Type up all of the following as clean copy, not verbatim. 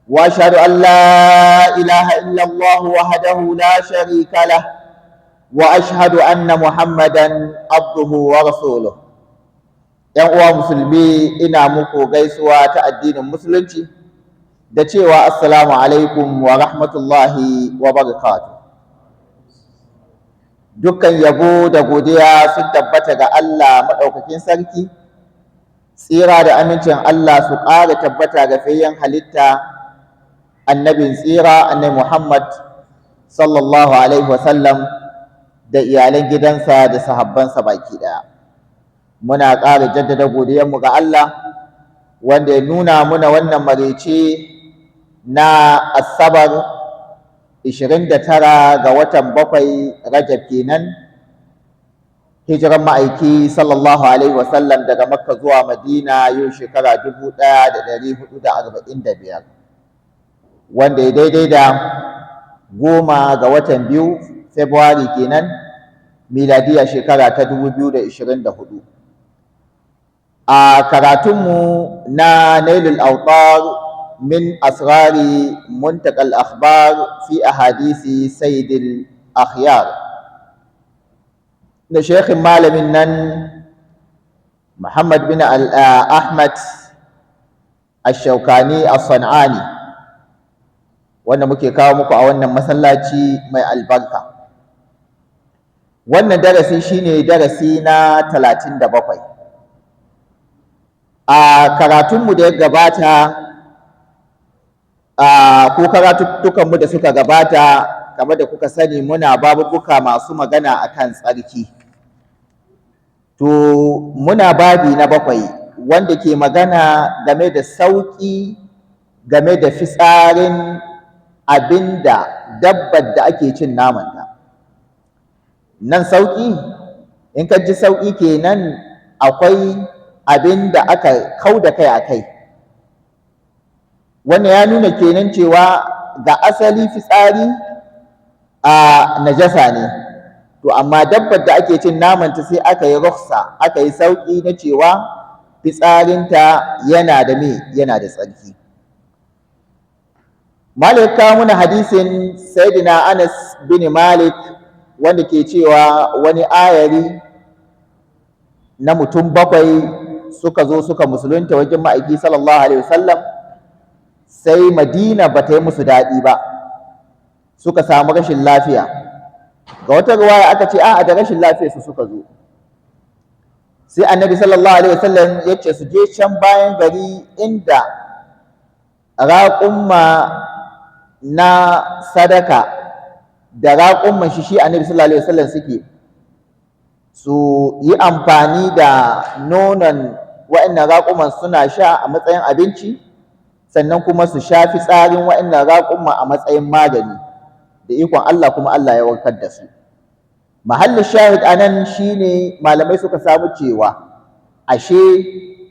وأشهد أن لا إله إلا الله وحده لا شريك له، وأشهد أن محمدا عبده ورسوله. ‘Yan uwa musulmi, ina muku gaisuwa ta addinin Musulunci da cewa assalamu alaikum wa rahmatullahi wa barakatuh. Dukkan yabo da godiya sun tabbata ga Allah Maɗaukakin Sarki, tsira da amincin Allah su ƙara tabbata ga fiyayyen halitta, Annabin tsira, Annabi Muhammad sallallahu alaihi wasallam, da iyalan gidansa da sahabbansa baki ɗaya. Muna ƙara jaddada godiyarmu ga Allah wanda ya nuna muna wannan marece na Asabar, 29 ga watan 7, Rajab kenan, hijiran Ma'aiki sallallahu alaihi wasallam daga Makka zuwa Madina yau shekara 1445, wanda ya daidai da 10 ga watan 2, February kenan, miladiya shekara ta 2024. A karatunmu na Nailul Autar min Asrari Muntakal Akhbar fi Ahadisi Sayyidil Akhyar da shekhin malamin nan Muhammad bin Ahmad Ash-Shawkani As-San'ani, wanda muke kawo muku a wannan masallaci mai albarka, wannan darasi shine darasi na 37. A karatunmu da ya gabata, ko karatuttukanmu da suka gabata, kamar da kuka sani, muna babubuka masu magana akan tsarki. To, muna babi na bakwai wanda ke magana game da sauƙi game da fitsarin abinda dabbar da ake cin namanta. Nan sauƙi, in ka ji sauƙi kenan, akwai abin da aka kau da kai a kai. Wannan ya nuna kenan cewa ga asali fitsari a najasa ne. To, amma dabbar da ake cin namanta, sai aka yi ruksa, aka yi sauƙi na cewa fitsarinta yana da me? Yana da tsarki. Malik kawo muna hadisin Sayyidina Anas bin Malik wanda ke cewa wani ayari na mutum bakwai suka zo suka musulunta wajen Ma'aiki sallallahu alaihi wasallam, sai Madina ba ta yi musu daɗi ba, suka samu rashin lafiya. Ga wata ruwaya aka ce a'a, da rashin lafiya su suka zo. Sai Annabi sallallahu alaihi wasallam ya ce su je can bayan gari inda raƙumma na sadaka da raƙumman shi Annabi sallallahu alaihi wasallam suke, su yi amfani da nonon wa'annan raƙuman suna sha a matsayin abinci, sannan kuma su sha fitsarin wa'annan raƙumma a matsayin magani. Da ikon Allah kuma Allah ya warkar da su. Mahallin shahid a nan shine malamai suka samu cewa ashe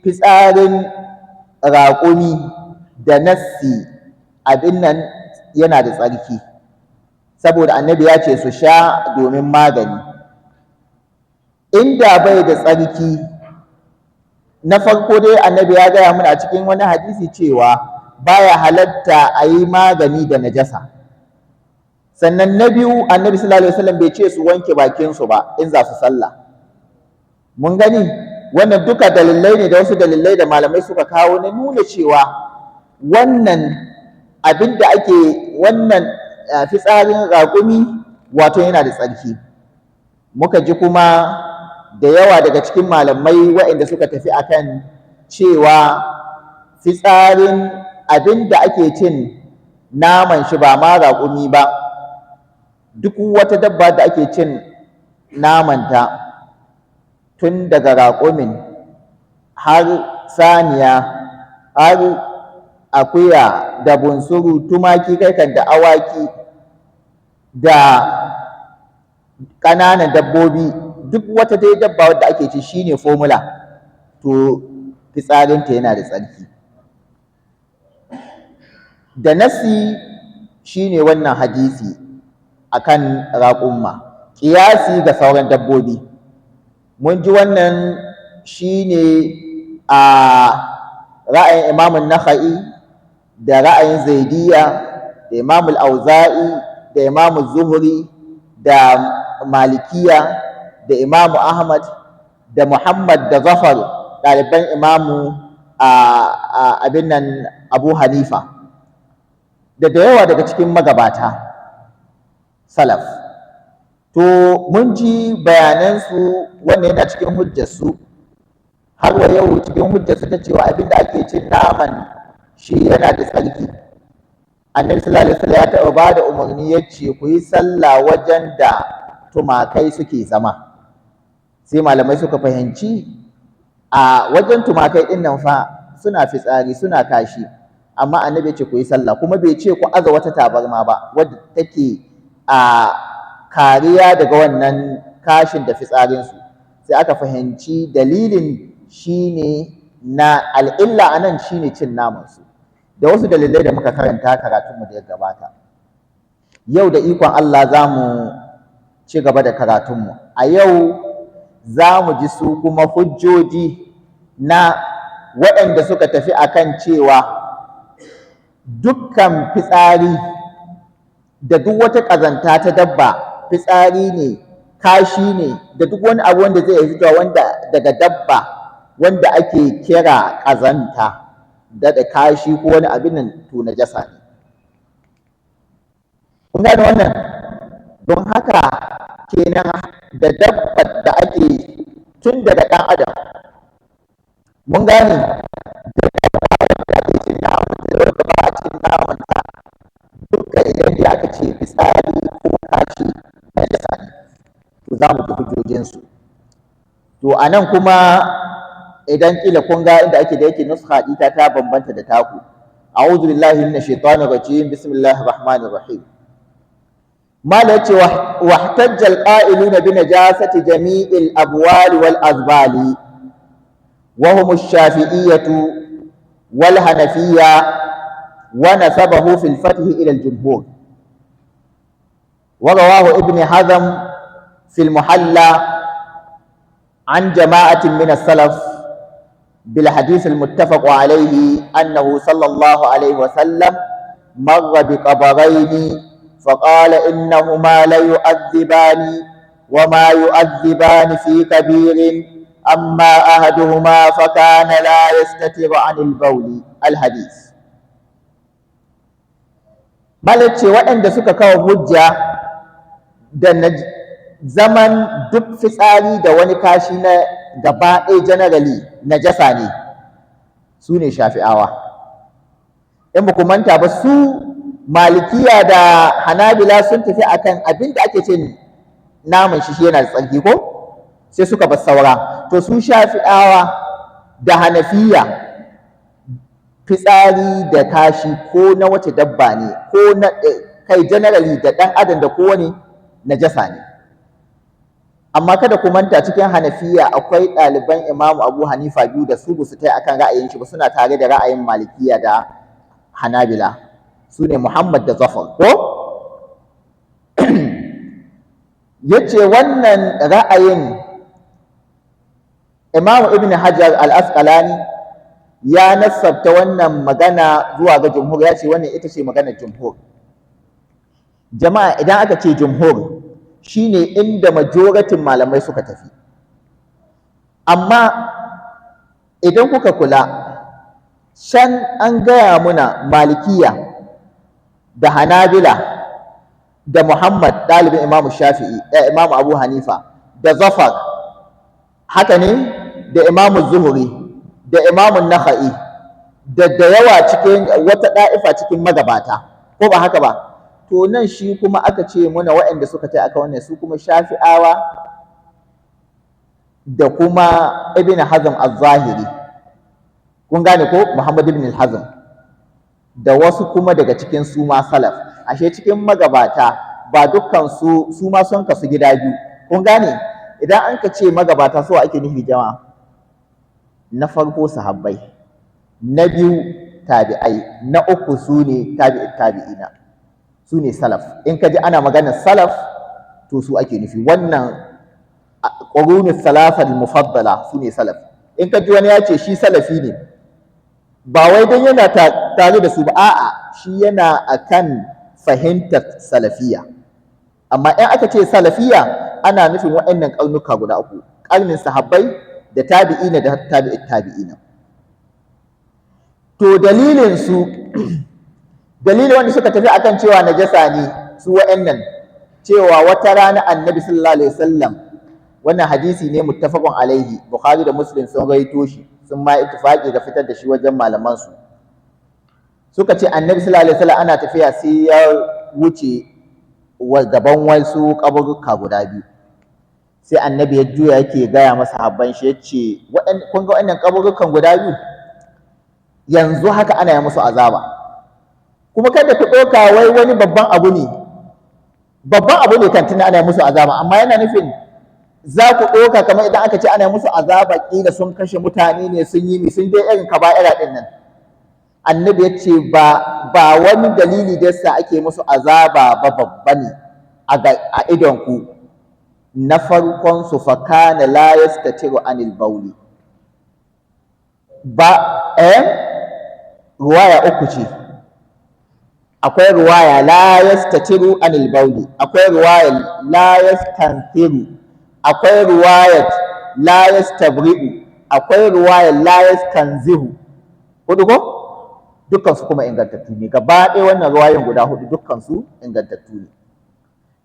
fitsarin raƙumi da nassi abin nan yana da tsarki, saboda Annabi ya ce su sha domin magani. Inda bai da tsarki, na farko dai Annabi ya gaya mana a cikin wani hadisi cewa baya halatta a yi magani da najasa. Sannan na biyu, Annabi sallallahu alaihi wasallam bai ce su wanke bakinsu ba in za su sallah. Mun gani, wannan duka dalilai ne da wasu dalilai da malamai suka kawo na nuna cewa wannan abin da ake wannan fitsarin raƙumi wato yana da tsarki. Muka ji kuma da yawa daga cikin malamai waɗanda suka tafi akan cewa fitsarin abin da ake cin naman shi, ba ma raƙumi ba, duk wata dabba da ake cin namanta, tun daga raƙumin har saniya har akuya da bunsuru, tumaki, kai kan da awaki da ƙananan dabbobi, duk wata dai dabba wadda ake ci, shine formula, to fitsarinta yana da tsarki. Da nasi shine wannan hadisi akan raƙumma, ƙiyasi ga sauran dabbobi. Mun ji wannan shine a ra'ayin Imamun Nakha'i. Da ra'ayin Zaidiyya da Imam Al-Auza'i da Imam Zuhri da Malikiya da Imam Ahmad da Muhammad da Zafar, ɗaliban Imamu a abin nan Abu Hanifa, da yawa daga cikin magabata salaf. To, mun ji bayanansu. Wannan yana cikin hujjarsu. Har wa yau, cikin hujjarsu ta cewa abin da ake cin naman shi yana da tsarki, Annabi sallallahu alaihi wasallam ya taɓa ba da umarni, ya ce ku yi sallah wajen da tumakai suke zama. Sai malamai suka fahimci a wajen tumakai ɗin nan fa suna fitsari, suna kashi, amma Annabi ya ce ku yi sallah, kuma bai ce ku aza wata tabarma ba wadda take a kariya daga wannan kashin da fitsarinsu. Sai aka fahimci dalilin shine na al'illa anan shine cin namansu, da wasu dalilai da muka karanta karatunmu da ya gabata. Yau da ikon Allah za mu ci gaba da karatunmu. A yau za mu ji su kuma hujjoji na waɗanda suka tafi akan cewa dukkan fitsari da duk wata ƙazanta ta dabba, fitsari ne, kashi ne, da duk wani abu wanda zai fitowa wanda daga dabba wanda ake kira ƙazanta, daɗa kashi ko wani abin nan, to najasa ne. Kun gane wannan? Don haka kenan da dabbar da ake tun daga ɗan adam, mun gane, da dabba da ake cin naman da wanda ba a cin naman ta, dukkan idan dai aka ce fitsari ko kashi najasa ne, to za mu ji hujjojinsu. To, a nan kuma idan kila kun ga inda ake da yake nuskha ɗita ta bambanta da taku. أعوذ بالله من الشيطان الرجيم، بسم الله الرحمن الرحيم. ما yace: واحتج القائلون بنجاسة جميع الأبوال والأزبال، وهم الشافعية والحنفية، ونسبه في الفتح إلى الجمهور. ورواه ابن حزم في المحلى عن جماعة من السلف بالحديث المتفق عليه أنه صلى الله عليه وسلم مر بقبرين فقال: إنهما ليعذبان وما يعذبان في كبير، أما أحدهما فكان لا يستتر عن البول، الحديث. Malam ce waɗanda suka kawo hujja da zaman duk fitsari da wani kashi na gaba ɗaya generally najasa ne, su ne Shafi'awa. In ba ku manta ba, su Malikiya da Hanabila sun tafi akan abin da ake cin naman shi yana da tsarki ko, sai suka bar saura. To, su Shafi'awa da Hanafiya, fitsari da kashi ko na wace dabba ne, ko na kai generally da ɗan adam da kowane, najasa ne. Amma kada ku manta, cikin Hanafiya akwai ɗaliban Imamu Abu Hanifa biyu da su su tai akan ra'ayin shi ba, suna tare da ra'ayin Malikiya da Hanabila, su ne Muhammad da Zafar. Ko yace wannan ra'ayin Imamu Ibn Hajar Al-Asqalani ya nasabta wannan magana zuwa ga jumhur, ya ce wannan ita ce maganar jumhur. Jama'a, idan aka ce jumhur, shine inda majoratin malamai suka tafi. Amma idan kuka kula, can an gaya muna Malikiya da Hanabila da Muhammad ɗalibin Imamu Shafi'i, Imamu Abu Hanifa, da Zafar, haka ne, da Imamu Zuhuri da Imamu Nakha'i, da yawa cikin wata ɗa'ifa cikin magabata, ko ba haka ba? To, nan shi kuma aka ce muna waɗanda suka tai aka wannan, su kuma Shafi'awa da kuma Ibn Hazm az-Zahiri, kun gane ko, Muhammad ibn Hazm, da wasu kuma daga cikin su ma salaf. Ashe cikin magabata ba dukkan su, su ma sun kasu gida biyu. Kun gane? Idan an ka ce magabata, su ake nufi jama'a? Na farko sahabbai, na biyu tabi'ai, na uku su ne tabi'i tabi'ina, su ne salaf. In ka ji ana maganar salaf, to su ake nufi. Wannan qurunu thalatha mufaddala su ne salaf. In ka ji wani ya ce shi salafi ne, Ba wai don yana tare da su ba, a'a, shi yana akan fahimtar salafiya. Amma in aka ce salafiya, ana nufin waɗannan ƙarnuka guda uku: ƙarnin sahabbai da tabi'ina da tabi'it tabi'ina. To, dalilin su, dalilin wanda suka tafi akan cewa najasa ne su waɗannan, cewa wata rana Annabi sallallahu alaihi wasallam, wannan hadisi ne muttafaqun alaihi, Bukhari da Muslim sun rawaito shi, sun ma ittifaqi ga fitar da shi wajen malaman su. Suka ce Annabi sallallahu alaihi wasallam ana tafiya sai ya wuce gaban wasu kaburruka guda biyu. Sai Annabi ya juya yake gaya masa sahabban shi, yace: "Kun ga waɗannan kaburrukan guda biyu, yanzu haka ana yi musu azaba. Kuma kada ku ɗauka wai wani babban abu ne. Babban abu ne kan tunda ana yi musu azaba, amma yana nufin za ku ɗauka kamar idan aka ce ana yi musu azaba, ƙila sun kashe mutane ne, sun yi mi, sun dai irin kaba'ira ɗin nan." Annabi ya ce ba wani dalili da yasa ake musu azaba ba, babba ne a idon ku. Na farkon su, fa kana la yastatiru anil bauli. Ba ruwaya uku ce. Akwai ruwaya la yastatiru anil bauli, akwai ruwaya la yastanfiru, akwai ruwayat la yastabri'u, akwai ruwaya la yastanzihu. Hudu ko? Dukkan su kuma ingantattu ne gaba ɗaya. Wannan ruwayoyin guda hudu dukkan su ingantattu ne,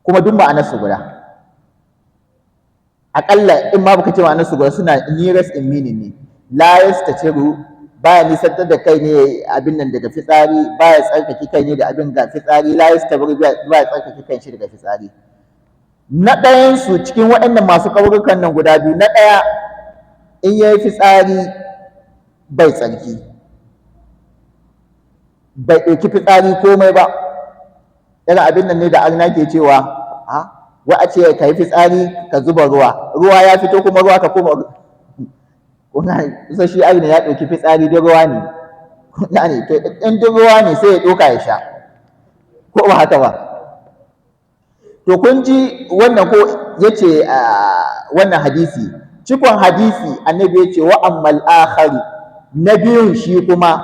kuma duk ma'anar su guda. Aƙalla in ma baka ce ma'anar su guda, suna nearest in meaning ne. La yastatiru, baya nisantar da kai ne abin nan daga fitsari, baya tsarkake kai ne da abin ga fitsari. La yastabri, baya tsarkake kan shi daga fitsari. Na ɗayan su cikin waɗannan masu kaburukan nan guda biyu, na ɗaya, in yayi fitsari bai tsarki, bai ɗauki fitsari komai ba. Irin abin nan ne da arna ke cewa a wa a ce ka yi fitsari ka zuba ruwa, ruwa ya fito kuma ruwa ka koma. Kusa shi arna ya ɗauki fitsari duk ruwa ne, kun gane? To, in duk ruwa ne, sai ya ɗauka ya sha, ko ba haka ba? To, kun ji wannan ko? Yace wannan hadisi, cikon hadisi, Annabi yace: wa ammal akharu, na biyun shi kuma,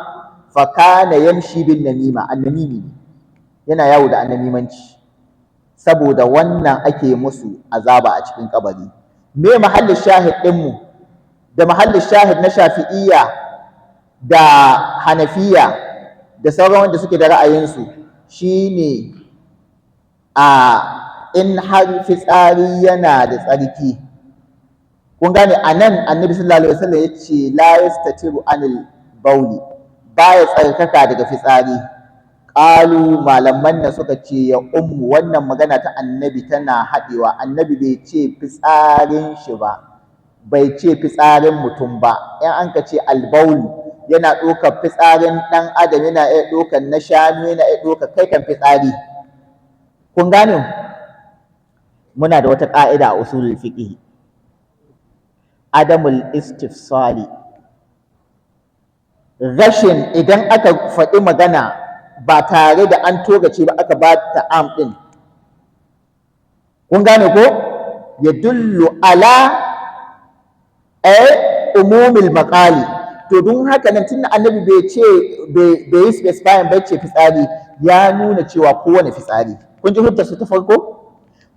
fa kana yamshi bin namima, annamimi ne, yana yawo da annamimanci. Saboda wannan ake musu azaba a cikin kabari. Me mahallin shahid ɗinmu da mahallin shahid na Shafi'iyya da Hanafiya da sauran wanda suke da ra'ayinsu shine, a in har fitsari yana da tsarki, kun gane, a nan Annabi sallallahu alaihi wasallam ya ce la yastatiru anil bauli, baya tsarkaka daga fitsari. Qalu, malaman nan suka ce ya ummu, wannan magana ta Annabi tana haɗewa. Annabi bai ce fitsarin shi ba, bai ce fitsarin mutum ba. In an ka ce albaul, yana ɗaukar fitsarin ɗan adam, yana iya ɗaukar na shanu, yana iya ɗaukar kai kan fitsari. Kun gane? Muna da wata ƙa'ida a usulul fiqh: adamul istifsali, rashin idan aka faɗi magana ba tare da an togace ba, aka ba ta am ɗin, kun gane ko? Ya dullu ala umumil maqali. To, don haka nan, tunda Annabi bai ce, bai yi specifying bai ce fitsari, ya nuna cewa kowane fitsari. Kun ji hujjar su ta farko.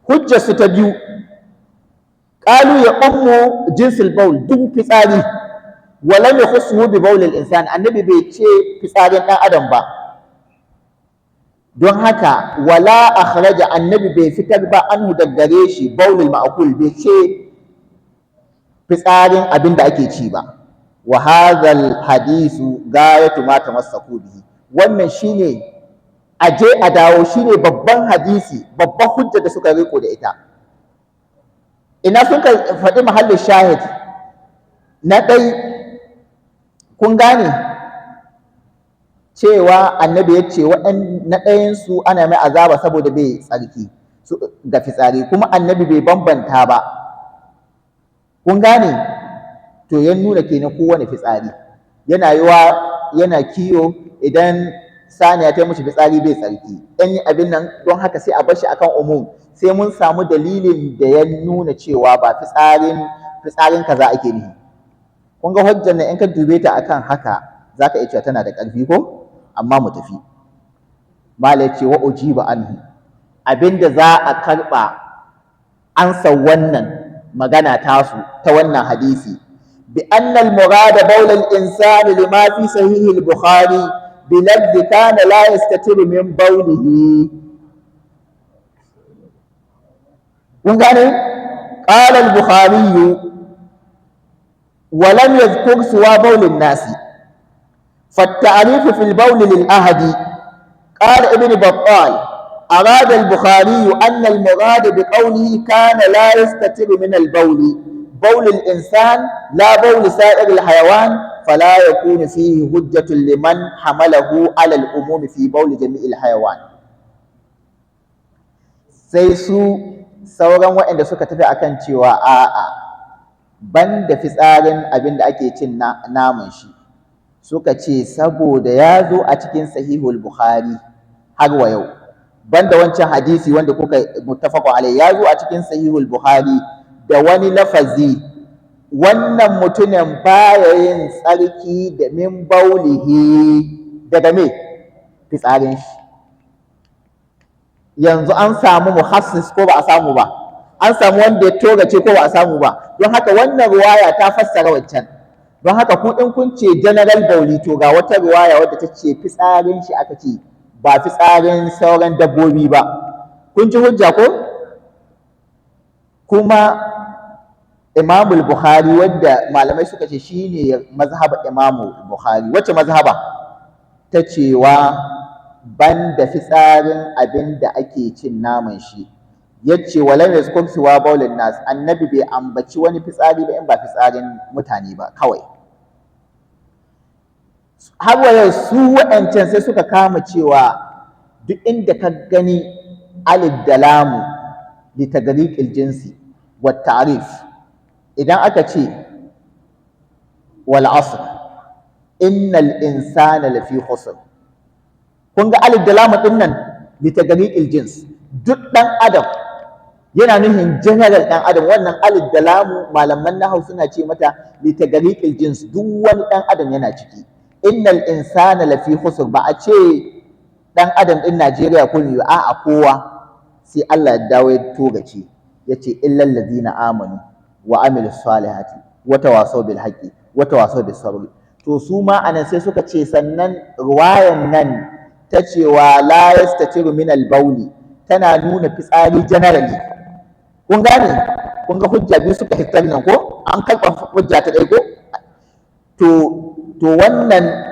Hujjar su ta biyu, qalu ya ummu jinsil baul, duk fitsari, wa lam yakhussuhu bi bawl al insan, Annabi bai ce fitsarin dan adam ba. Don haka wala akhraja, Annabi bai fitar ba, anhu, daggare shi, baulul ma'kul, bai ce fitsarin abin da ake ci ba. Wa hadhal hadisu gayatu ma tamassaku bihi. Wannan shine aje a dawo, shine babban hadisi, babban hujja da suka riko da ita. Ina sun ka faɗi mahallin shahid na ɗai? Kun gane cewa Annabi ya ce na ɗayansu ana mai azaba saboda bai tsarki ga fitsari, kuma Annabi bai bambanta ba. Kun gane? To, ya nuna kenan kowane fitsari. Yana yiwa yana kiyo, idan saniya ta mishi fitsari bai tsarki, ɗan abin nan. Don haka sai a bar shi akan umum, sai mun samu dalilin da ya nuna cewa ba fitsarin kaza ake nufi. Kun ga hujjar nan, in ka dube ta akan haka. Zaka iya cewa tana da ƙarfi ko, amma mu tafi. Mala ce wa ujiba anhu, abinda za a karɓa ansa wannan magana tasu ta wannan hadisi, bi anna al-murada bawl al-insani lima fi sahih al-Bukhari bi lafzi kana la yastatiru min bawlihi. Kun gane? Qala al-Bukhari wa lam yadhkur siwa bawl an-nas, fa at-ta'rif fi al-bawl lil-ahadi. قال ابن بطال: أراد البخاري أن المراد بقوله كان لا يستتر من البول بول الإنسان لا بول سائر الحيوان، فلا يكون فيه حجة لمن حمله على العموم في بول جميع الحيوان. Sai su sauran waɗanda suka tafi akan cewa a'a, ban da fitsarin abin da ake cin naman shi, suka ce saboda ya zo a cikin Sahihul Bukhari har wa yau, banda wancan hadisi wanda kuka muttafaqu alai, ya zo a cikin Sahihul Bukhari da wani lafazi, wannan mutumin baya yin tsarki da min baulihi, daga me? Fitsarin shi. Yanzu an samu muhassis ko ba a samu ba? An samu wanda ya togace ko ba a samu ba? Don haka wannan ruwaya ta fassara wancan. Don haka ku in kun ce general bauli, to ga wata ruwaya wadda ta ce fitsarin shi aka ce, ba fitsarin sauran dabbobi ba. Kun ji hujja ko? Kuma Imamul Bukhari, wadda malamai suka ce shine mazhaba Imamu Bukhari, wacce mazhaba ta cewa ban da fitsarin abin da ake cin naman shi, yace walam yazkur siwa baulin nas, annabi bai ambaci wani fitsari ba in ba fitsarin mutane ba kawai. Har wa yau su waɗancan sai suka kama cewa duk inda ka gani alif da lamu li tagriqil jinsi wa ta'rif, idan aka ce wal asr innal insana lafi khusr, kun ga alif da lamu din nan li tagriqil jins, duk dan adam, yana nufin general dan adam. Wannan alif da lamu malaman nahwu suna ce mata li tagriqil jins, duk wani dan adam yana ciki. Innal insana lafi khusr, ba a ce dan adam din Najeriya ko ne, a'a, kowa. Sai Allah ya dawo ya togace, yace illal ladina amanu wa amilus salihati wa tawasaw bil haqqi wa tawasaw bis sabr. To su ma anan sai suka ce sannan ruwayan nan ta cewa la yastatiru min al bauli tana nuna fitsari generally. Kun gane? Kun ga hujja biyu suka hitar nan ko? An karɓa hujja ta ɗaya ko? To wannan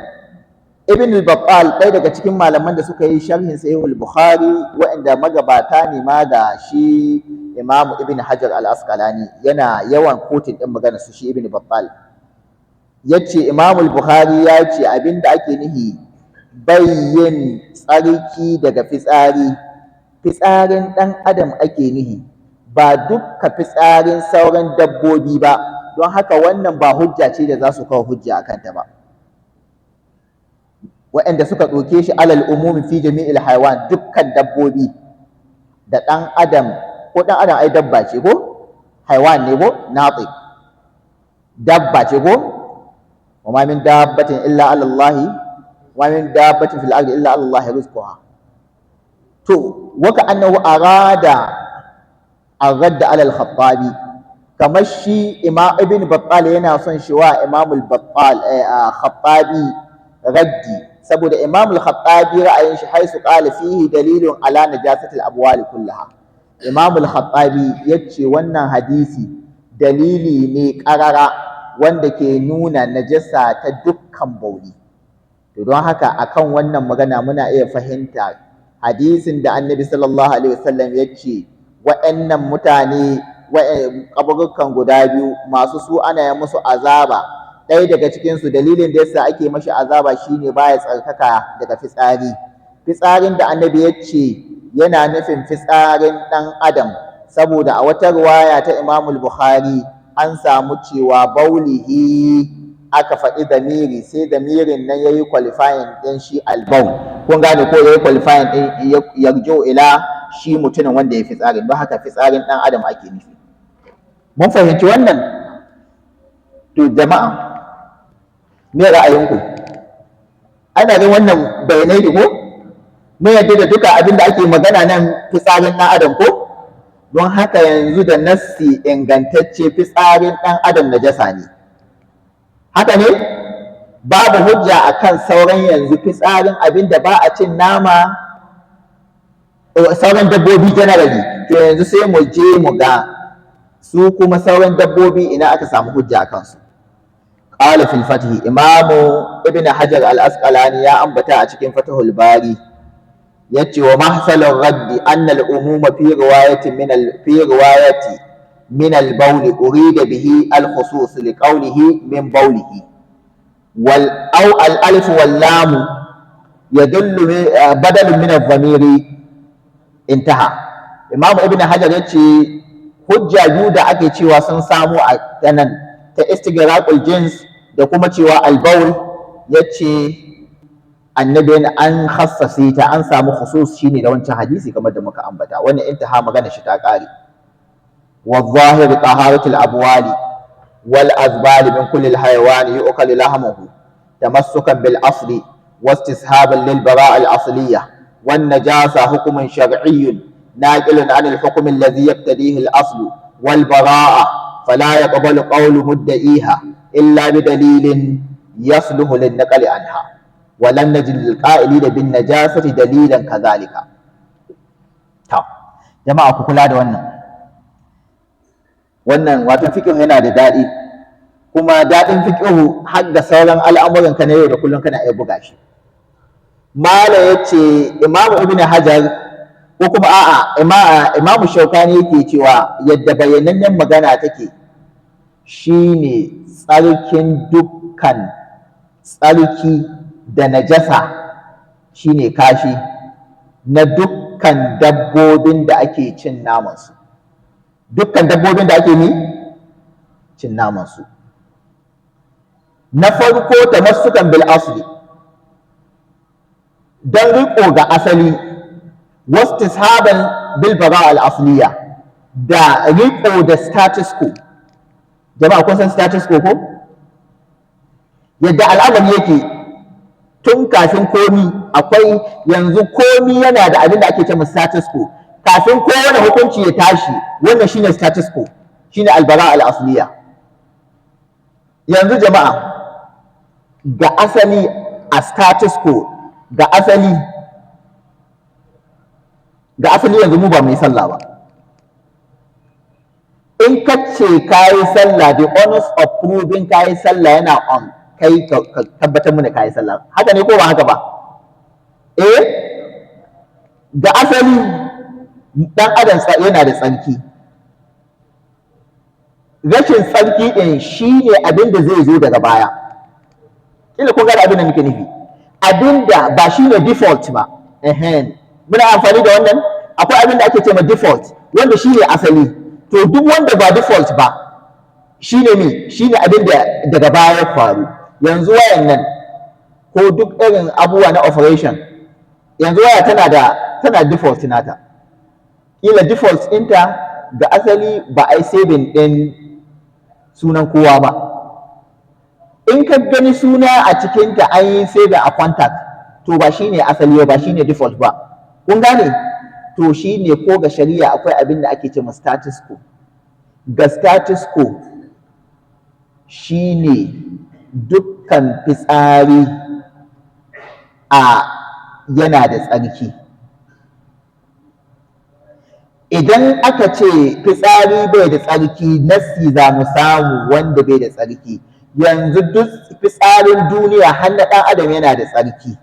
Ibn al-Battal, ɗaya daga cikin malaman da suka yi sharhin Sahih al-Bukhari, waɗanda magabata ne ma da shi Imam Ibn Hajar al-Asqalani, yana yawan quoting ɗin magana su shi Ibn Battal, yace Imam al-Bukhari ya ce abinda ake nihi bayyin tsarki daga fitsari, fitsarin ɗan adam ake nihi, ba dukka fitsarin sauran dabbobi ba. Don haka wannan ba hujja ce da za su kawo hujja a kanta ba, waɗanda suka ɗauke shi alal umumi fi jami'il haiwan, dukkan dabbobi da ɗan adam. Ko ɗan adam ai dabba ce ko? Haiwan ne ko? Natiq, dabba ce ko? Wa ma min dabbatin illa ala Allah, wa min dabbatin fil ardi illa ala Allah rizquha. To waka annahu arada ar-radd ala al-Khattabi, kamar shi Imam Ibn Battal yana son shi wa Imam al-Battal Khattabi raddi, saboda Imam al-Khattabi ra'ayin shi haisu qala fihi dalilun ala najasati al-abwal kullaha. Imam al-Khattabi yace wannan hadisi dalili ne karara wanda ke nuna najasa ta dukkan bauli. To don haka akan wannan magana muna iya fahimta hadisin da Annabi sallallahu alaihi wasallam yace wa'annan mutane, kaburukan guda biyu masu su ana yi musu azaba, ɗaya daga cikinsu dalilin da yasa ake mashi azaba shine baya tsarkaka daga fitsari. Fitsarin da Annabi ya ce yana nufin fitsarin ɗan adam, saboda a wata ruwaya ta Imamul Bukhari an samu cewa baulihi aka faɗi damiri, sai damirin nan yayi qualifying ɗin shi albaul. Kun gane ko? Yayi qualifying ɗin yarjo ila shi mutumin wanda ya fitsarin. Don haka fitsarin ɗan adam ake nufi. Mun fahimci wannan? To jama'a, me ra'ayinku? Ana ga wannan bayanai ne ko? Mun yadda da duka abin da ake magana nan, fitsarin ɗan adam ko? Don haka yanzu da nassi ingantacce, fitsarin ɗan adam najasa ne. Haka ne? Babu hujja akan sauran yanzu fitsarin abin da ba a cin nama, sauran dabbobi generally. To yanzu sai mu je mu ga su kuma sauran dabbobi, ina aka samu hujja a kansu. قال في الفتح, Imamu Ibn Hajar al-Asqalani ya ambata a cikin Fathul Bari, yace: ومحصل الرد أن العموم في رواية من البول أريد به الخصوص لقوله من بوله وال أو الألف واللام يدل بدل من الضمير. انتهى. Imam Ibn Hajar yace hujja biyu da ake cewa sun samu a nan, ta استغراق الجنس da kuma cewa البول, yace annabi an khassase ta, an samu خصوص shine da wancan hadisi kamar da muka ambata. Wannan انتهى, magana shi ta kare. والظاهر طهارة الأبوال والأزبال من كل الحيوان يؤكل لحمه تمسكا بالأصل واستصحابا للبراءة الأصلية، والنجاسة حكم شرعي ناقل عن الحكم الذي يقتضيه الأصل والبراءة، فلا يقبل قول مدعيها إلا بدليل يصلح للنقل عنها، ولم نجد للقائلين بالنجاسة دليلا كذلك. Jama'a, ku kula da wannan. Wannan wato fiqh yana da daɗi, kuma daɗin fiqh har ga sauran al'amuran ka na yau da kullum kana iya buga shi. Malam yace, Imamu Ibn Hajar, ko kuma a'a, Imamu Shaukani yake cewa yadda bayyanannen magana take shine tsarkin dukkan tsarki da najasa shine kashi na dukkan dabbobin da ake cin namansu, dukkan dabbobin da ake ni cin namansu. Na farko, تمسكا بالأصل, don riƙo ga asali, واستصحابا بالبراءة الأصلية, da riƙo da status quo. Jama'a, kun san status quo ko? Yadda al'amari yake tun kafin komi akwai, yanzu komi yana da abin da ake cewa status quo. Kafin kowane hukunci ya tashi, wannan shine status quo, shine البراءة الأصلية. Yanzu jama'a, ga asali, a status quo, ga asali, yanzu mu ba mu yi sallah ba. In ka ce ka yi sallah, the onus of proving ka yi sallah yana on kai, ka tabbatar mana ka yi sallah. Haka ne ko ba haka ba? Eh, ga asali dan adam yana da tsarki. Rashin tsarki din shine abin da zai zo daga baya. Kila kun gane abin da nake nufi, abin da ba shine default ba. Ehen, muna amfani da wannan. Akwai abin da ake ce ma default, wanda shine asali. To duk wanda ba default ba shine me? Shine abin da daga baya ya faru. Yanzu wayan nan ko duk irin abubuwa na operation, yanzu waya tana default nata. Kila default ɗinta ga asali ba a yi saving ɗin sunan kowa ba. In ka gani suna a cikinta an yi saving a contact, to ba shine asali ba, shine default ba. Kun gane? To shine ko ga shari'a akwai abin da ake ce ma status quo. Ga status quo shine dukkan fitsari a yana da tsarki. Idan aka ce fitsari bai da tsarki, nassi za mu samu wanda bai da tsarki. Yanzu duk fitsarin duniya har na ɗan adam yana da tsarki.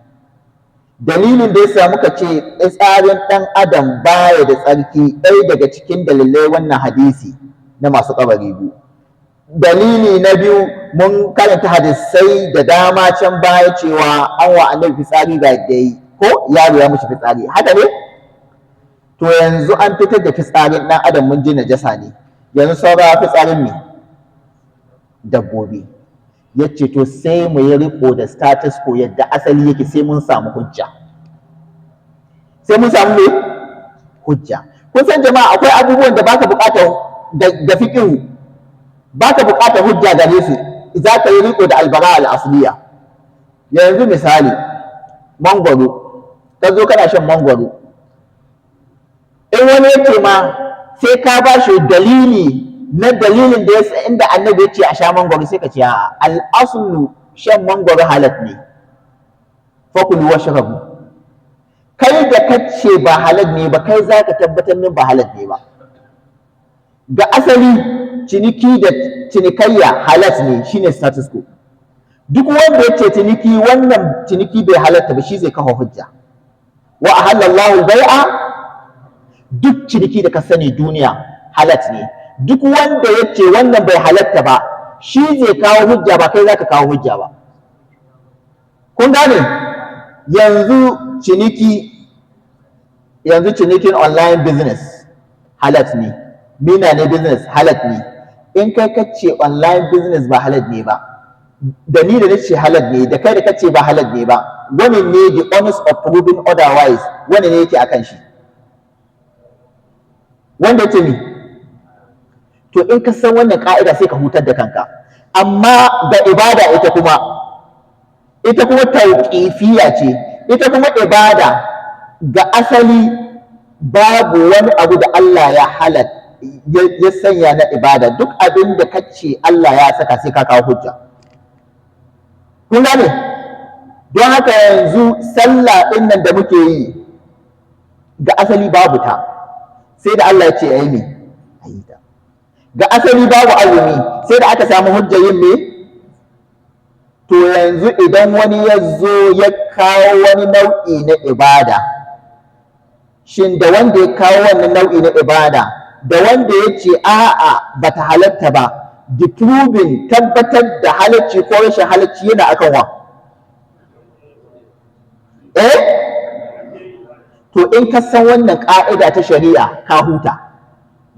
Dalilin da yasa muka ce fitsarin ɗan adam baya da tsarki, ɗaya daga cikin dalilai wannan hadisi na masu kabari biyu. Dalili na biyu, mun karanta hadisai da dama can baya cewa an wa annabi fitsari, ga yadda yi, ko yaro ya mishi fitsari. Haka ne? To yanzu an fitar da fitsarin ɗan adam, mun ji najasa ne. Yanzu saura fitsarin me? Dabbobi. Yace to sai mu yi riko da status quo, yadda asali yake, sai mun samu hujja. Sai mun samu me? Hujja. Kun san jama'a, akwai abubuwan da baka buƙatar da fiqhu, baka buƙatar hujja gare su, za ka yi riko da البراءة الأصلية. Yanzu misali, Mangwaro, ka zo kana shan mangwaro, in wani ya ce ma sai ka ba shi dalili na dalilin da ya inda Annabi ya ce a sha mangwaro, sai ka ce a'a, al'aslu shan mangwaro halat ne, fakulu washrabu. Kai da kace ba halal ne ba, kai za ka tabbatar min ba halal ne ba. Ga asali, ciniki da cinikayya halat ne, shine status quo. Duk wanda ya ce ciniki, wannan ciniki bai halatta ba, shi zai kafa hujja. Wa ahallallahu bai'a, duk ciniki da ka sani duniya halat ne. Duk wanda ya ce wannan bai halatta ba, shi zai kawo hujja, ba kai za ka kawo hujja ba. Kun gane? Yanzu ciniki, yanzu cinikin online business halat ne, mina ne business halat ne. In kai kace online business ba halat ne ba, da ni da nace halat ne, da kai da kace ba halat ne ba, wani ne the onus of proving otherwise? Wani ne yake akan shi? Wanda yace ni. To, in ka san wannan ka'ida, sai ka hutar da kanka. Amma da ibada, ita kuma tauƙifiya ce. Ita kuma ibada, ga asali babu wani abu da Allah ya halat ya sanya na ibada. Duk abin da kace Allah ya saka, sai ka kawo hujja. Kun gane? Don haka yanzu sallah ɗin nan da muke yi, ga asali babu ta, sai da Allah ya ce ayi me, ayi ta. Ga asali babu azumi, sai da aka samu hujjar yin me. To, yanzu idan wani ya zo ya kawo wani nau'i na ibada, shin da wanda ya kawo wannan nau'i na ibada da wanda ya ce a'a bata halatta ba, the proving, tabbatar da halacci ko rashin halacci, yana akan wa? Eh, to in ka san wannan ka'ida ta shari'a, ka huta.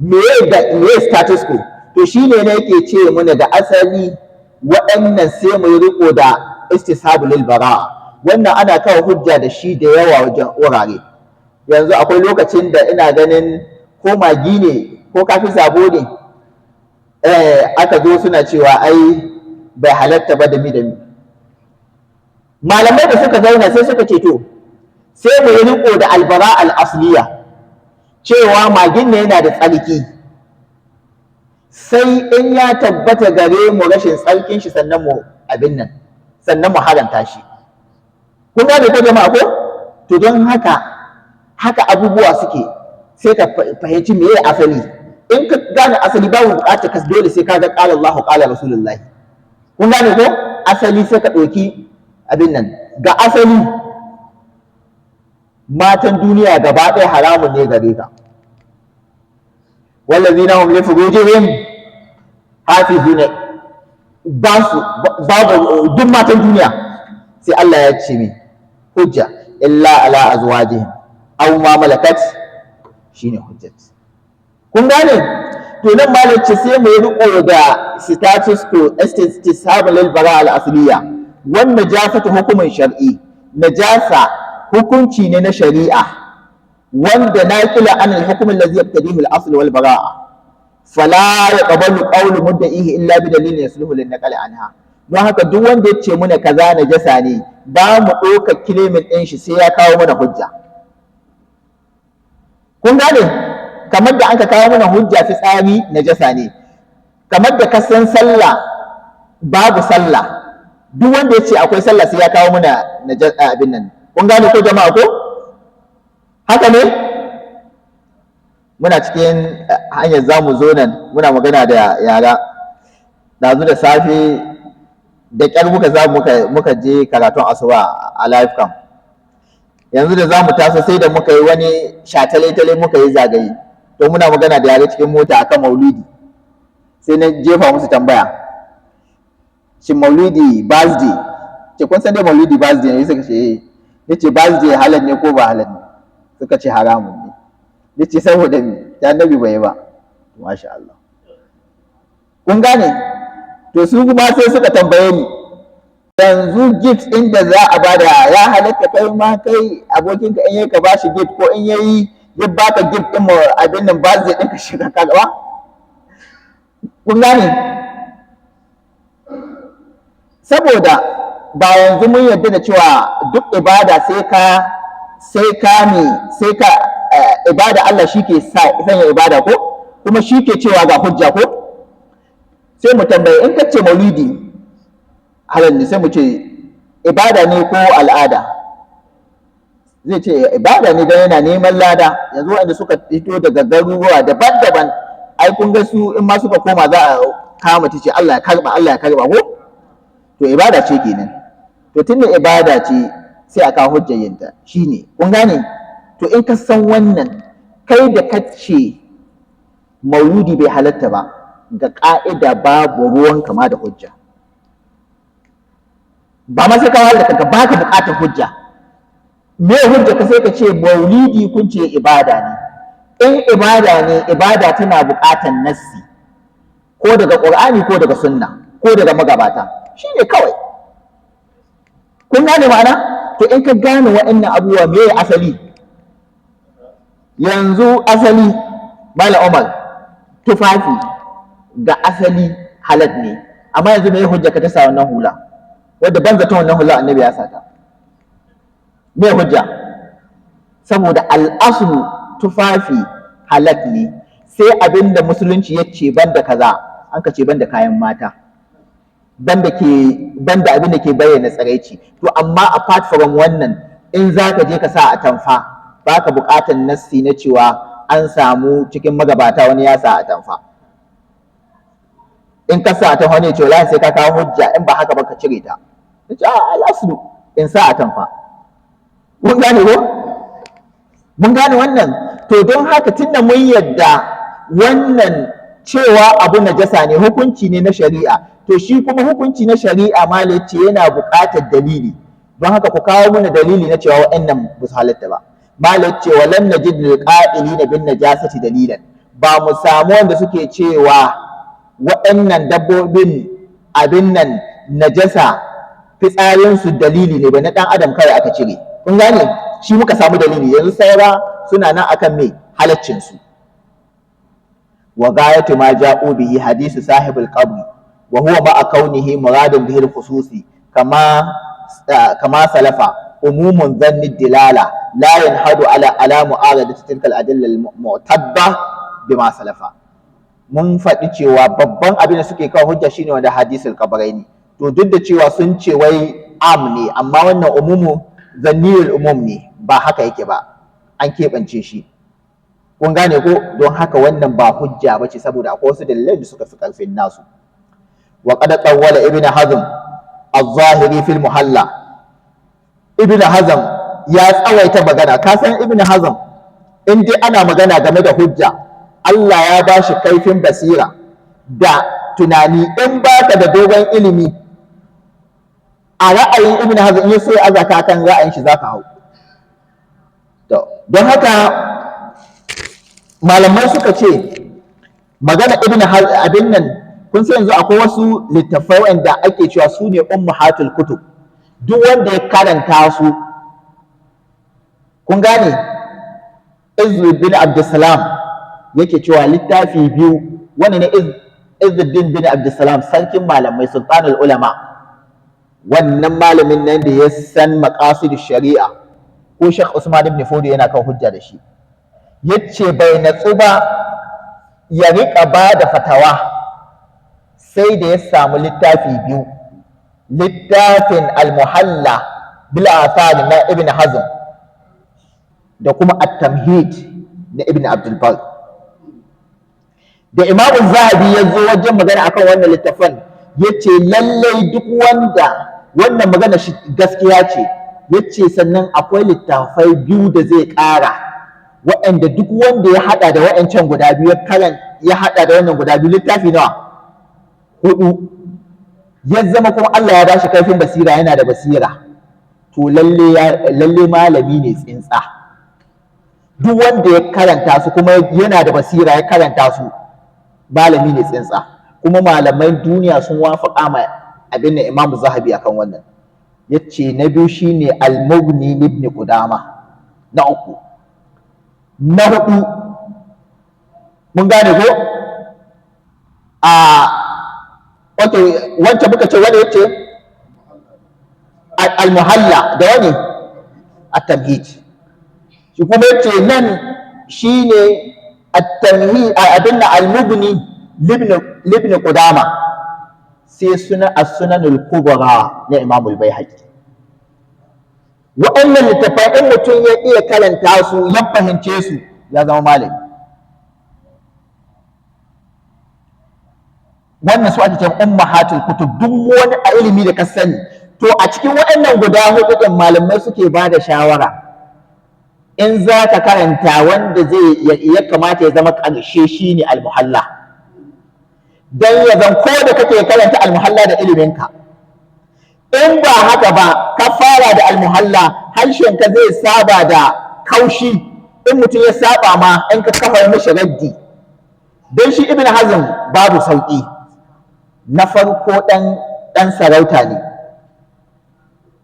Meye da meye status quo? To, shine ne yake ce mana da asali waɗannan sai mu yi riko da istishabul bara'a. Wannan ana kawo hujja da shi da yawa wajen wurare. Yanzu akwai lokacin da ina ganin ko Maggi ne ko kafi sabo ne, aka zo suna cewa ai bai halatta ba, da mi da mi. Malamai da suka zauna sai suka ce, to, sai mu yi riko da albara al-asliya, cewa magin ne yana da tsarki, sai in ya tabbata gare mu rashin tsarkin shi, sannan mu abin nan, sannan mu haramta shi. Kun gane ko, jama'a ko? To, don haka haka abubuwa suke. Sai ka fahimci meye asali. In ka gane asali, babu buƙatar ka dole sai ka ga qala Allahu, qala Rasulullahi. Kun gane ko? Asali sai ka ɗauki abin nan. Ga asali, matan duniya gaba ɗaya haramun ne gare ka. Wallazina hum li furujihim hafizuna, ba su babu duk matan duniya. Sai Allah ya ce mi? Hujja, illa ala azwajihim aw ma malakat, shine hujjat. Kun gane? To, nan malam ce sai mu yi riko da status quo, istishabul lil bara al asliya. Wan najasatu hukumin shar'i, najasa hukunci ne na shari'a wanda naqila an al hukm allazi yaqtadihi al asl wal bara'a, fala yaqbalu qawlu mudda'ihi illa bi dalilin yasluhu lin naqli anha. Don haka duk wanda ya ce muna kaza najasa ne, ba mu ɗauka claiming ɗin shi sai ya kawo mana hujja. Kun gane? Kamar da aka kawo mana hujja fitsari najasa ne, kamar da ka san sallah babu sallah, duk wanda ya ce akwai sallah sai ya kawo mana abin nan. Kun gane ko, jama'a ko? Haka ne. Muna cikin hanyar za mu zo nan, muna magana da yara ɗazu da safe, da ƙyar muka za muka je karatun asuba a life camp. Yanzu da za mu taso, sai da muka yi wani shatale-tale, muka yi zagaye. To, muna magana da yare cikin mota akan maulidi, sai na jefa musu tambaya, shin maulidi, birthday ce, kun san dai maulidi birthday ne? Suka ce eh. Nace birthday halal ne ko ba halal ne? Suka ce haramun ne. Nace saboda me? Ta Annabi bai ba. Masha Allah, kun gane? To, su kuma sai suka tambaye ni, yanzu gift ɗin da za a bada ya halatta kai ma kai abokinka in yayi ka bashi gift, ko in yayi ya baka gift ɗin abin nan birthday ɗin ka shiga ka gaba? Kun gane? Saboda Ba yanzu mun yarda da cewa duk ibada sai ka ne sai ka ibada Allah shi ke sanya ibada, ko kuma shi ke cewa ga hujja, ko? Sai mu tambaye, in ka ce maulidi halal ne, sai mu ce ibada ne ko al'ada? Zai ce ibada ne don yana neman lada. Yanzu wanda suka fito daga garuruwa daban-daban, ai kun ga su in ma suka koma za a kama ta ce Allah ya karba, Allah ya karba, ko? To ibada ce kenan. To tunda ibada ce, sai a kawo hujjar yinta shine. Kun gane? To in ka san wannan, kai da ka ce mauludi bai halatta ba, ga ka'ida babu ruwan kama da hujja. Ba ma sai ka wahala kanka, baka bukatar hujja. Me hujja ka? Sai ka ce maulidi kun ce ibada ne. In ibada ne, ibada tana bukatar nassi, ko daga Qur'ani, ko daga sunna, ko daga magabata. Shine kawai. Kun gane ma'ana? To in ka gane waɗannan abubuwa, me asali? Yanzu asali, Malam Umar, tufafi ga asali halal ne, amma yanzu me hujja ka ta sa wannan hula, wadda ban zaton wannan hula Annabi ya sata? Me hujja? Saboda al'aslu tufafi halal ne, sai abinda Musulunci ya ce banda kaza. An ka ce banda kayan mata, banda ke banda abin da ke bayyana tsiraici. To amma apart from wannan, in za ka je ka sa atamfa, baka buƙatar nassi na cewa an samu cikin magabata wani ya sa atamfa. In ka sa atamfa ne, ce wallahi sai ka kawo hujja, in ba haka ba ka cire ta. Ce a al'aslu in sa atamfa. Mun gane ko? Mun gane wannan? To don haka, tunda mun yadda wannan cewa abu najasa ne hukunci ne na shari'a, to shi kuma hukunci na shari'a, Malam ce yana buƙatar dalili. Don haka ku kawo mana dalili na cewa waɗannan ba su halatta ba. Malam ce wa lam najid lil qa'ilina bin najasati dalilan. Ba mu samu wanda suke cewa waɗannan dabbobin abin nan najasa fitsarinsu dalili ne ba, na ɗan adam kawai aka cire. Kun gane? Shi muka samu dalili. Yanzu saura suna nan akan me? Halaccinsu. Wa gayatu ma ja'u bihi hadisu sahibul qabri, wa huwa ma'a kaunihi muradun bihi al-khususi kama salafa umumun dhanni dilala la yanhadu ala mu'aradati tilka al-adilla al-mu'tabba bima salafa. Mun faɗi cewa babban abin da suke kawo hujja shine wanda hadisul qabraini. To duk da cewa sun ce wai am ne, amma wannan umumu zanniyul umum ne, ba haka yake ba, an keɓance shi. Kun gane ko? Don haka wannan ba hujja ba ce, saboda akwai wasu dalilai da suka fi ƙarfin nasu. Wa qad tawwala Ibn Hazm az-Zahiri fil Muhalla. Ibn Hazm ya tsawaita magana. Ka san Ibn Hazm, in dai ana magana game da hujja, Allah ya ba shi kaifin basira da tunani. In baka da dogon ilimi, a ra'ayin Ibn Hazm, in ya so ya azaka kan ra'ayin shi, zaka hau. To don haka malamai suka ce magana Ibn abin nan, kun san yanzu akwai wasu littattafai wanda ake cewa su ne ummahatul kutub, duk wanda ya karanta su. Kun gane? Izzu bin Abdussalam yake cewa littafi biyu. Wani ne Izzuddin bin Abdussalam, sarkin malamai, sultanul ulama, wannan malamin nan da ya san maqasid shari'a, ko Sheikh Usman ibn Fodio yana kan hujja da shi, yace bai natsu ba ya riƙa ba da fatawa sai da ya samu littafi biyu: littafin Al-Muhalla bil Athar na Ibn Hazm da kuma At-Tamhid na Ibn Abdul Bar. Da Imam Zahabi ya zo wajen magana akan wannan littafin, yace lallai duk wanda wannan magana shi gaskiya ce. Yace sannan akwai littafai biyu da zai ƙara, waɗanda duk wanda ya haɗa da waɗancan guda biyu, ya haɗa da wannan guda biyu, littafi nawa? Hudu. Ya zama kuma Allah ya bashi kaifin basira, yana da basira, to lalle malami ne tsintsa. Duk wanda ya karanta su kuma yana da basira ya karanta su, malami ne tsintsa. Kuma malaman duniya sun wafaƙa ma abin da Imam Zahabi akan wannan. Yace na biyu shine Al-Mughni ibn Qudama, na uku, na hudu. Mun gane ko? A okay, wancan muka ce wanda yace Al-Muhalla da wani At-Tamhid. Shi kuma yace nan shine At-Tamhid, abin Al-Mughni libni Qudama, sai suna As-Sunanul Kubra na Imam al-Baihaqi. Waɗannan littattafai, in mutum ya iya karanta su, ya fahimce su, ya zama malami. Wannan su ake cewa ummahatul kutub. Duk wani a ilimi da ka sani, to a cikin waɗannan guda hudu ɗin malamai suke ba da shawara in za ka karanta, wanda zai ya kamata ya zama ƙarshe shine Al-Muhalla, dan ya zan ko da kake karanta Al-Muhalla da iliminka. In ba haka ba, ka fara da Al-Muhalla, harshenka zai saba da kaushi. In mutum ya saba ma, in ka kafa mishi raddi, don shi Ibn Hazm babu sauƙi. Na farko ɗan sarauta ne,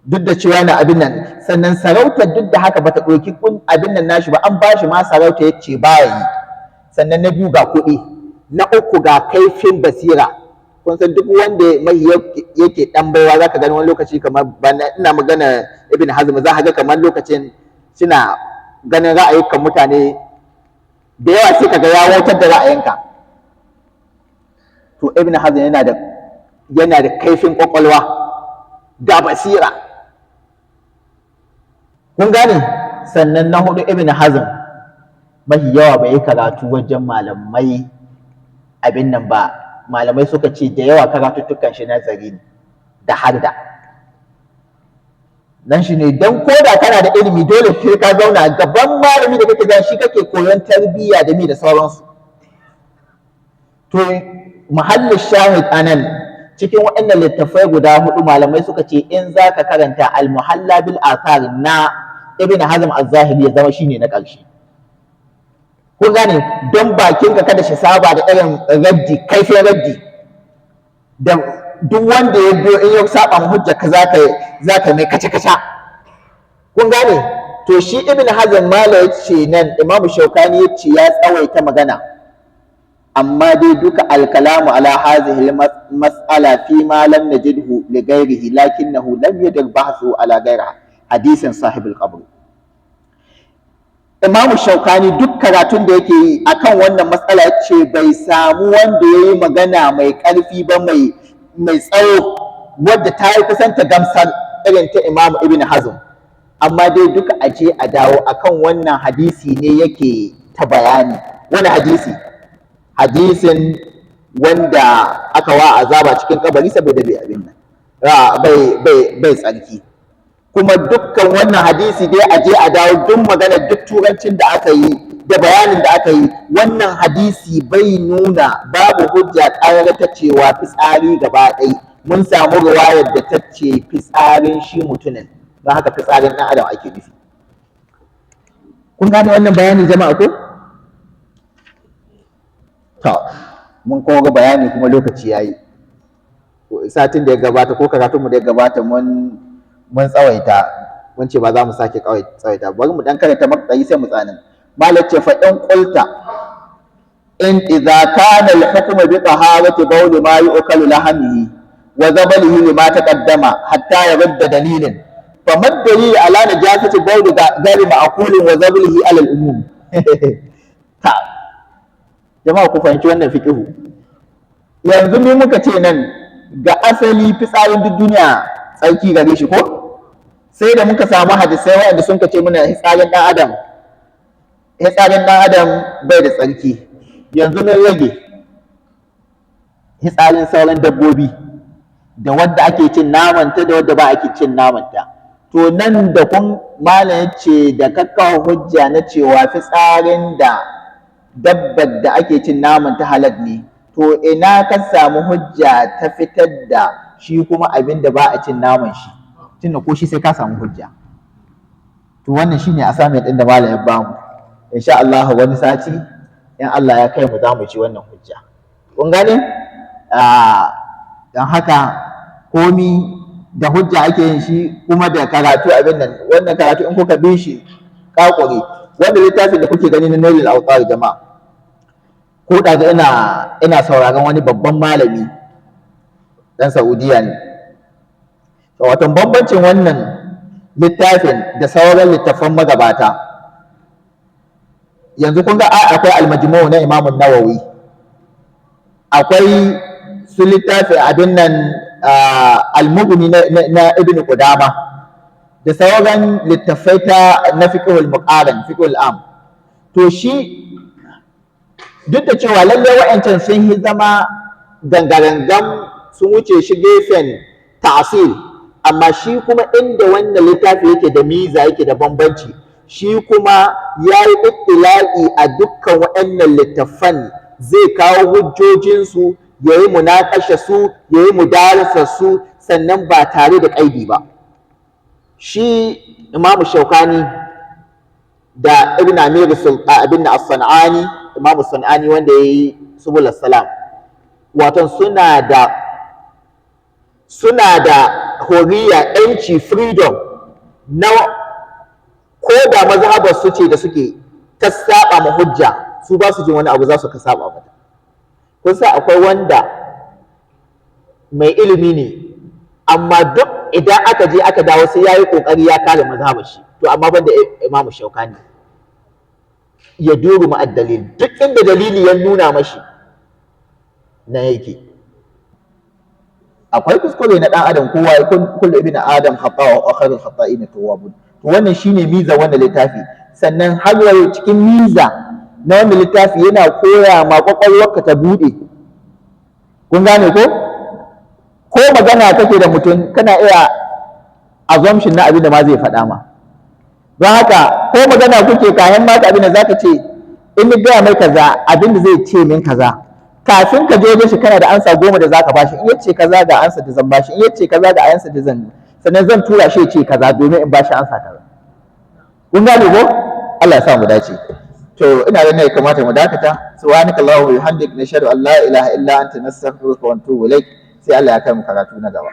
duk da cewa yana abin nan, sannan sarautar duk da haka bata ɗauki abin nan nashi ba. An bashi ma sarauta, yace baya yi. Sannan na biyu ga kuɗi, na uku ga kaifin basira. Kun san duk wanda mai yake ɗan baiwa, zaka gani wani lokaci kamar bana ina magana Ibn Hazm, za ka ga kamar lokacin suna ganin ra'ayukan mutane da yawa, sai kaga ya wautar da ra'ayinka. To Ibn Hazm yana da kaifin kwakwalwa da basira, kun gane? Sannan na hudu, Ibn Hazm mafi yawa bai yi karatu wajen malamai abin nan ba. Malamai suka ce da yawa karatuttukan shi nazari ne da harda. Dan shi ne, dan koda kana da ilimi, dole sai ka zauna gaban malami da kake shi kake koyon tarbiyya da mi da sauransu. To mahallin shahid anan, cikin waɗannan littattafai guda hudu, malamai suka ce in za ka karanta, Al-Muhalla bil Athar na Ibn Hazm az-Zahiri ya zama shine na ƙarshe. Kun gane? Don bakinka kada shi saba da irin raddi, kaifin raddi da duk wanda ya biyo, in ya saba ma hujja ka, zaka mai kaca kaca. Kun gane? To shi Ibn Hazm, mala ya ce nan, Imamu Shaukani ya ce ya tsawaita magana, amma dai duka alkalamu ala hazihi mas'ala fi ma lam najidhu li ghairihi, lakinnahu lam yadir bahthu ala ghairiha hadisin sahib al-qabr. Imamu Shaukani duk karatun da yake yi akan wannan matsala, ya ce bai samu wanda ya yi magana mai ƙarfi ba, mai tsawo, wadda ta yi kusan ta gamsar irin ta Imamu Ibn Hazm. Amma dai duka a je a dawo, akan wannan hadisi ne yake ta bayani. Wani hadisi? Hadisin wanda aka wa azaba cikin kabari saboda bai abin nan bai tsarki. Kuma dukkan wannan hadisi dai, a je a dawo, duk magana, duk turancin da aka yi da bayanin da aka yi, wannan hadisi bai nuna, babu hujja ƙarar ta cewa fitsari gaba ɗai. Mun samu riwayar da ta ce fitsarin shi mutumin, don haka fitsarin ɗan adam ake nufi. Kun gane wannan bayani, jama'a, ko? To mun kuma ga bayani, kuma lokaci yayi. Satin da ya gabata, ko karatunmu da ya gabata, mun tsawaita, mun ce ba za mu sake tsawaita. Bari mu dan karanta matsayi sai mu tsanin. Malam ce: fa in qulta in idza kana al-hukmu bi taharati bawl ma yu'kalu lahmihi wa zabalihi lima taqaddama hatta yarudda dalilin, fa ma dalil ala najasati bawl ghairi ma'kulin wa zablihi ala al-umum? Ta jama'a, ku fahimci wannan fiqhu. Yanzu mu muka ce nan ga asali fitsarin duk duniya tsarki gare shi, ko? Sai da muka samu hadisai waɗanda sun ce muna hitsarin ɗan adam bai da tsarki. Yanzu mun rage hitsarin sauran dabbobi, da wadda ake cin namanta da wadda ba ake cin namanta. To nan da kun malam ya ce da kakkawa hujja na cewa fitsarin da dabbar da ake cin namanta halal ne, to ina ka samu hujja ta fitar da shi kuma abin da ba a cin naman shi? Tunda ko shi sai ka samu hujja. To wannan shine assignment din da malam ya bamu. Insha Allah wani sati in Allah ya kai mu, za mu ci wannan hujja. Kun gane? Don haka komi da hujja ake yin shi, kuma da karatu. Abin nan, wannan karatu in kuka bi shi kakure, wanda littafin da kuke gani na Nailul Awtar, jama'a, ko da ina sauraron wani babban malami dan Saudiya ne. Wato bambancin wannan littafin da sauran littafan magabata, yanzu kun ga akwai Al-Majmu' na Imam Nawawi, akwai su littafi abin nan Al-Mughni na Ibn Qudama da sauran littafai ta na fiqhul muqaran, fiqhul am. To shi duk da cewa lalle wa'ancan sun yi zama gangarangan, sun wuce shi gefen ta'sil, amma shi kuma inda wannan littafi yake da miza, yake da bambanci, shi kuma ya yi ittila'i a dukkan waɗannan littafan, zai kawo hujjojinsu, ya yi munakasha su, ya yi mudarasa su, sannan ba tare da ƙaidi ba. Shi Imamu Shaukani da Ibn Amir abin as-San'ani, Imamu San'ani wanda ya yi Subul Salam, wato suna da horiya, yanci, freedom na ko da mazhabar su ce da suke ta saba ma hujja, su ba su jin wani abu za su ka saba mata. Kun sa akwai wanda mai ilimi ne, amma duk idan aka je aka dawo sai ya yi ƙoƙari ya kare mazhabar shi. To amma banda Imamu Shaukani, ya duru ma'ad dalil, duk inda dalili ya nuna mashi na yake. Akwai kuskure na ɗan adam, kowa, kullu ibn adam khata wa khairul khata'in tawwabun. To wannan shine miza wannan littafi. Sannan har yau cikin miza na wannan littafi, yana koya ma kwakwalwarka ta buɗe. Kun gane ko? Ko magana kake da mutum, kana iya assumption na abin da ma zai faɗa ma. Don haka ko magana kuke, kayan maka abin da zaka ce, in ni gaya mai kaza, abin da zai ce min kaza, kafin ka je wajen shi kana da ansa 10 da zaka bashi. In yace kaza, ga ansa da zan bashi. In yace kaza, ga ansa da zan, sannan zan tura shi ya ce kaza domin in bashi ansa kaza. Kun gane ko? Allah ya sa mu dace. To ina ganin ya kamata mu dakata. Subhanakallahumma wa bihamdik, nashhadu an la ilaha illa anta, nastaghfiruka wa natubu ilaik. Sai Allah ya kai mu karatu na gaba.